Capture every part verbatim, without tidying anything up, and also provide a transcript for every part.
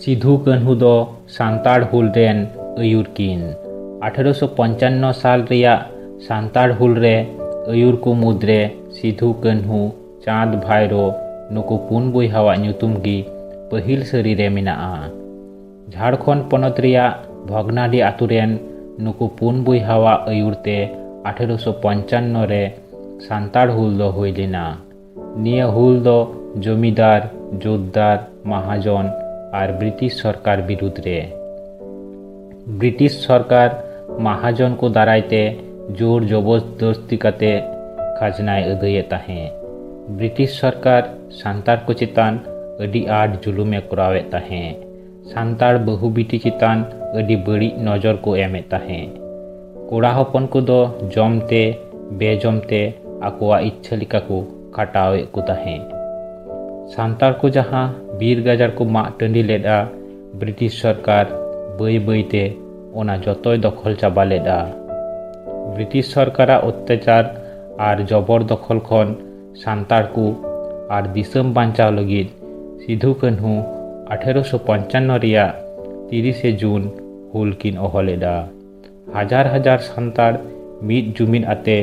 ᱥᱤᱫᱷᱩ ᱠᱟᱹᱱᱦᱩ ᱫᱚ ᱥᱟᱱᱛᱟᱲ ᱦᱩᱞ ᱨᱮᱱ ᱟᱹᱭᱩᱨ ᱠᱤᱱ᱾ ᱟᱴᱷᱮᱨᱚᱥᱚ ᱯᱚᱧᱪᱟᱱᱱᱚ ᱥᱟᱞ ᱨᱮᱭᱟᱜ ᱥᱟᱱᱛᱟᱲ ᱦᱩᱞ ᱨᱮ ᱟᱹᱭᱩᱨ ᱠᱚ ᱢᱩᱫᱽᱨᱮ ᱥᱤᱫᱷᱩ ᱠᱟᱹᱱᱦᱩ, ᱪᱟᱸᱫᱽ ᱵᱷᱟᱭᱨᱳ ᱱᱩᱠᱩ ᱯᱩᱱ ᱵᱚᱭᱦᱟᱣᱟᱜ ᱧᱩᱛᱩᱢ ᱜᱮ ᱯᱟᱹᱦᱤᱞ ᱥᱟᱹᱨᱤ ᱨᱮ ᱢᱮᱱᱟᱜᱼᱟ᱾ ᱡᱷᱟᱲᱠᱷᱚᱸᱰ ᱯᱚᱱᱚᱛ ᱨᱮᱭᱟᱜ ᱵᱷᱚᱜᱽᱱᱟᱰᱤ ᱟᱛᱳ ᱨᱮᱱ ᱱᱩᱠᱩ ᱯᱩᱱ ᱵᱚᱭᱦᱟᱣᱟᱜ ᱟᱹᱭᱩᱨ ᱛᱮ ᱟᱴᱷᱮᱨᱚᱥᱚ ᱯᱚᱧᱪᱟᱱᱱᱚ ᱨᱮ ᱥᱟᱱᱛᱟᱲ ᱦᱩᱞ ᱫᱚ ᱦᱩᱭ ᱞᱮᱱᱟ᱾ ᱱᱤᱭᱟᱹ ᱦᱩᱞ ᱫᱚ ᱡᱚᱢᱤᱫᱟᱨ, ᱡᱳᱛᱫᱟᱨ, ᱢᱟᱦᱟᱡᱚᱱ ᱟᱨ ᱵᱨᱤᱴᱤᱥ ᱥᱚᱨᱠᱟᱨ ᱵᱤᱨᱩᱫᱽ ᱨᱮ᱾ ᱵᱨᱤᱴᱤᱥ ᱥᱚᱨᱠᱟᱨ ᱢᱟᱦᱟᱡᱚᱱ ᱠᱚ ᱫᱟᱨᱟᱭ ᱛᱮ ᱡᱳᱨ ᱡᱚᱵᱚᱨᱫᱚᱥᱛᱤ ᱠᱟᱛᱮ ᱠᱷᱟᱡᱽᱱᱟᱭ ᱟᱹᱫᱟᱹᱭᱮᱫ ᱛᱟᱦᱮᱸ᱾ ᱵᱨᱤᱴᱤᱥ ᱥᱚᱨᱠᱟᱨ ᱥᱟᱱᱛᱟᱲ ᱠᱚ ᱪᱮᱛᱟᱱ ᱟᱹᱰᱤ ᱟᱸᱴ ᱡᱩᱞᱩᱢᱮ ᱠᱚᱨᱟᱣᱮᱫ ᱛᱟᱦᱮᱸ᱾ ᱥᱟᱱᱛᱟᱲ ᱵᱟᱹᱦᱩ ᱵᱤᱴᱤ ᱪᱮᱛᱟᱱ ᱟᱹᱰᱤ ᱵᱟᱹᱲᱤᱡ ᱱᱚᱡᱚᱨ ᱠᱚ ᱮᱢᱮᱫ ᱛᱟᱦᱮᱸ᱾ ᱠᱚᱲᱟ ᱦᱚᱯᱚᱱ ᱠᱚᱫᱚ ᱡᱚᱢ ᱛᱮ ᱵᱮᱡᱚᱢ ᱛᱮ ᱟᱠᱚᱣᱟᱜ ᱤᱪᱪᱷᱟᱹ ᱞᱮᱠᱟ ᱠᱚ ᱠᱷᱟᱴᱟᱣᱮᱫ ᱠᱚ ᱛᱟᱦᱮᱸ᱾ ᱥᱟᱱᱛᱟᱲ ᱠᱚ ᱡᱟᱦᱟᱸ ᱵᱤᱨ ᱜᱟᱡᱟᱲ ᱠᱚ ᱢᱟᱜ ᱴᱟᱺᱰᱤ ᱞᱮᱫᱼᱟ, ᱵᱨᱤᱴᱤᱥ ᱥᱚᱨᱠᱟᱨ ᱵᱟᱹᱭ ᱵᱟᱹᱭ ᱛᱮ ᱚᱱᱟ ᱡᱚᱛᱚᱭ ᱫᱚᱠᱷᱚᱞ ᱪᱟᱵᱟ ᱞᱮᱫᱼᱟ᱾ ᱵᱨᱤᱴᱤᱥ ᱥᱚᱨᱠᱟᱨᱟᱜ ᱚᱛᱛᱟᱪᱟᱨ ᱟᱨ ᱡᱚᱵᱚᱨ ᱫᱚᱠᱷᱚᱞ ᱠᱷᱚᱱ ᱥᱟᱱᱛᱟᱲ ᱠᱚ ᱟᱨ ᱫᱤᱥᱚᱢ ᱵᱟᱧᱪᱟᱣ ᱞᱟᱹᱜᱤᱫ ᱥᱤᱫᱷᱩ ᱠᱟᱹᱱᱦᱩ ᱟᱴᱷᱮᱨᱚᱥᱚ ᱯᱚᱧᱪᱟᱱᱱᱚ ᱨᱮᱭᱟᱜ ᱛᱤᱨᱤᱥᱮ ᱡᱩᱱ ᱦᱩᱞ ᱠᱤᱱ ᱦᱚᱦᱚ ᱞᱮᱫᱟ᱾ ᱦᱟᱡᱟᱨ ᱦᱟᱡᱟᱨ ᱥᱟᱱᱛᱟᱲ ᱢᱤᱫ ᱡᱩᱢᱤᱫ ᱟᱛᱮ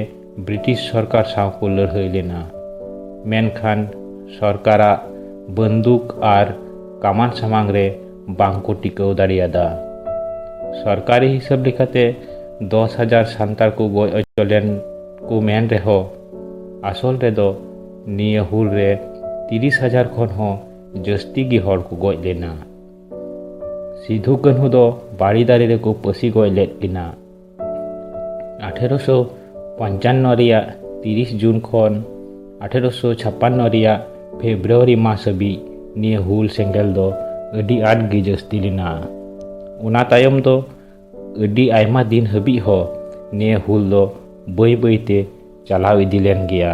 ᱵᱨᱤᱴᱤᱥ ᱥᱚᱨᱠᱟᱨ ᱥᱟᱶ ᱠᱚ ᱞᱟᱹᱲᱦᱟᱹᱭ ᱞᱮᱱᱟ, ᱢᱮᱱᱠᱷᱟᱱ ᱥᱚᱨᱠᱟᱨᱟᱜ ᱵᱟᱹᱱᱫᱩᱠ ᱟᱨ ᱠᱟᱢᱟᱱ ᱥᱟᱢᱟᱝ ᱨᱮ ᱵᱟᱝ ᱠᱚ ᱴᱤᱠᱟᱹᱣ ᱫᱟᱲᱮᱭᱟᱫᱟ᱾ ᱥᱚᱨᱠᱟᱨᱤ ᱦᱤᱥᱟᱹᱵ ᱞᱮᱠᱟᱛᱮ ᱫᱚᱥ ᱦᱟᱡᱟᱨ ᱥᱟᱱᱛᱟᱲ ᱠᱚ ᱜᱚᱡ ᱦᱚᱪᱚ ᱞᱮᱱ ᱠᱚ ᱢᱮᱱ ᱨᱮᱦᱚᱸ, ᱟᱥᱚᱞ ᱨᱮᱫᱚ ᱱᱤᱭᱟᱹ ᱦᱩᱞ ᱨᱮ ᱛᱤᱨᱤᱥ ᱦᱟᱡᱟᱨ ᱠᱷᱚᱱ ᱦᱚᱸ ᱡᱟᱹᱥᱛᱤ ᱜᱮ ᱦᱚᱲ ᱠᱚ ᱜᱚᱡ ᱞᱮᱱᱟ᱾ ᱥᱤᱫᱷᱩ ᱠᱟᱹᱱᱦᱩ ᱫᱚ ᱵᱟᱲᱮ ᱫᱟᱨᱮ ᱨᱮᱠᱚ ᱯᱟᱹᱥᱤ ᱜᱚᱡ ᱞᱮᱫ ᱠᱤᱱᱟ᱾ ᱟᱴᱷᱮᱨᱚᱥᱚ ᱯᱚᱧᱪᱟᱱᱱᱚ ᱨᱮᱭᱟᱜ ᱛᱤᱨᱤᱥ ᱡᱩᱱ ᱠᱷᱚᱱ ᱟᱴᱷᱮᱨᱚᱥᱚ ᱪᱷᱟᱯᱟᱱᱱᱚ ᱨᱮᱭᱟᱜ ᱯᱷᱮᱵᱽᱨᱩᱣᱟᱨᱤ ᱢᱟᱥ ᱦᱟᱹᱵᱤᱡ ᱱᱤᱭᱟᱹ ᱦᱩᱞ ᱥᱮᱸᱜᱮᱞ ᱫᱚ ᱟᱹᱰᱤ ᱟᱸᱴ ᱜᱮ ᱡᱟᱹᱥᱛᱤ ᱞᱮᱱᱟ᱾ ᱚᱱᱟ ᱛᱟᱭᱚᱢ ᱫᱚ ᱟᱹᱰᱤ ᱟᱭᱢᱟ ᱫᱤᱱ ᱦᱟᱹᱵᱤᱡ ᱦᱚᱸ ᱱᱤᱭᱟᱹ ᱦᱩᱞ ᱫᱚ ᱵᱟᱹᱭ ᱵᱟᱹᱭ ᱛᱮ ᱪᱟᱞᱟᱣ ᱤᱫᱤ ᱞᱮᱱ ᱜᱮᱭᱟ᱾